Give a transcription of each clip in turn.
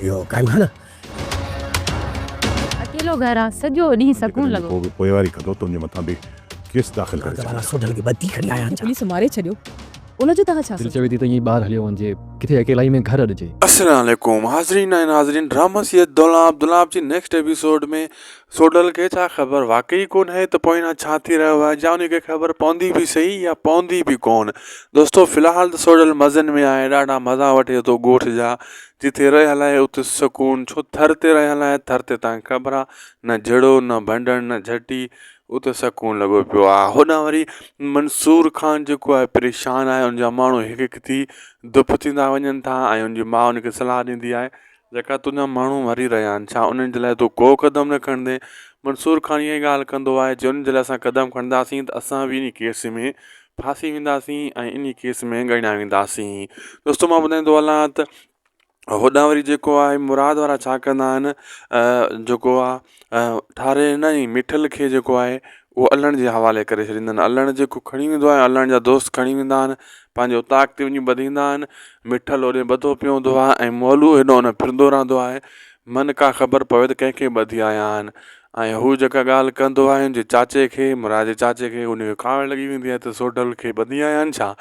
اهو قائم خان. اڪيلو گهر آ سڄو ڏينهن سڪون لڳو. ڪو به پوئواري ڪندو ته ان جي مٿان به ڪيس داخل ڪري ڇڏيندس. سوڍل کي ٻڌي کڻي آيا آهن ڇا؟ پوليس ماري ڇڏيو ان جو توهان ڇا دل چوي ٿي ته ائين ئي ٻاهر هليو وڃجي، ڪٿي اڪيلائي ۾ گهر اڏجي. السلام عليڪم حاضرين ۽ ناظرين ڊرامه سيد دولاب دولاب جي نيڪسٽ ايپيسوڊ ۾ سوڍل کي ڇا خبر واقعي ڪونهي ته پوئنا ڇا ٿي رهيو آهي جا ان کي خبر پوندي به سهي يا پوندي به ڪون دوستو في الحال ته سوڍل مزن ۾ آهي ڏاڍا مزا وٺي ٿو ڳوٺ جا جتي رهيل آهي اتي سڪون ڇو ٿر تي رهيل آهي ٿر تي تان خبر آ نه جهڙو نه ڀنڊڻ نه جهٽي اتي سڪون لڳو پيو آ هوڏانهن وري منصور خان جيڪو آهي پريشان آهي ان جا ماڻهو هڪ هڪ ٿي دڦ ٿيندا وڃن ٿا ۽ ان جي ماء ان کي صلاح ڏيندي آهي جيڪا تنهنجا ماڻهو مري رهيا آهن ڇا انهن جي لاء تون ڪو قدم نه کڻندين منصور خان اها ڳالهه ڪندو آهي جي انهن جي لاء اسان قدم کڻنداسين ته اسان به ان ڪيس ۾ ڦاسي وينداسين ۽ انهي ڪيس ۾ ڳڻيا وينداسين دوستو مان ٻڌائيندو هلان ته هوڏانهن وري جيڪو آهي مراد وارا ڇا ڪندا آهن جيڪو آهي ٺاري نه ئي مٺل کي جيڪو آهي اهو الڻ جي حوالي ڪري ڇڏيندا آهن الڻ جيڪو کڻي ويندو آهي الڻ جا دوست کڻي ويندا آهن پنهنجي اوطاق تي وڃي ٻڌيندا آهن مٺل هوڏي ٻڌو پيو هوندو آهي ۽ مولو هيڏو هن ڦرندو رهندو آهي من ڪا خبر پوي ته ڪنهن کي ٻڌي آيا آهن ۽ هو جيڪا ڳالهه ڪندو آهي ان جي چاچي کي، مراد جي چاچي کي، ان کي ڪاوڙ لڳي ويندي آهي ته سوڍل کي ٻڌي آيا آهن ڇا؟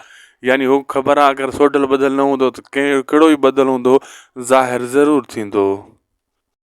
يعني هو خبر آهي اگر سوڍل ٻڌل نه هوندو ته ڪهڙو ئي ٻڌل هوندو ظاهر ضرور ٿيندو.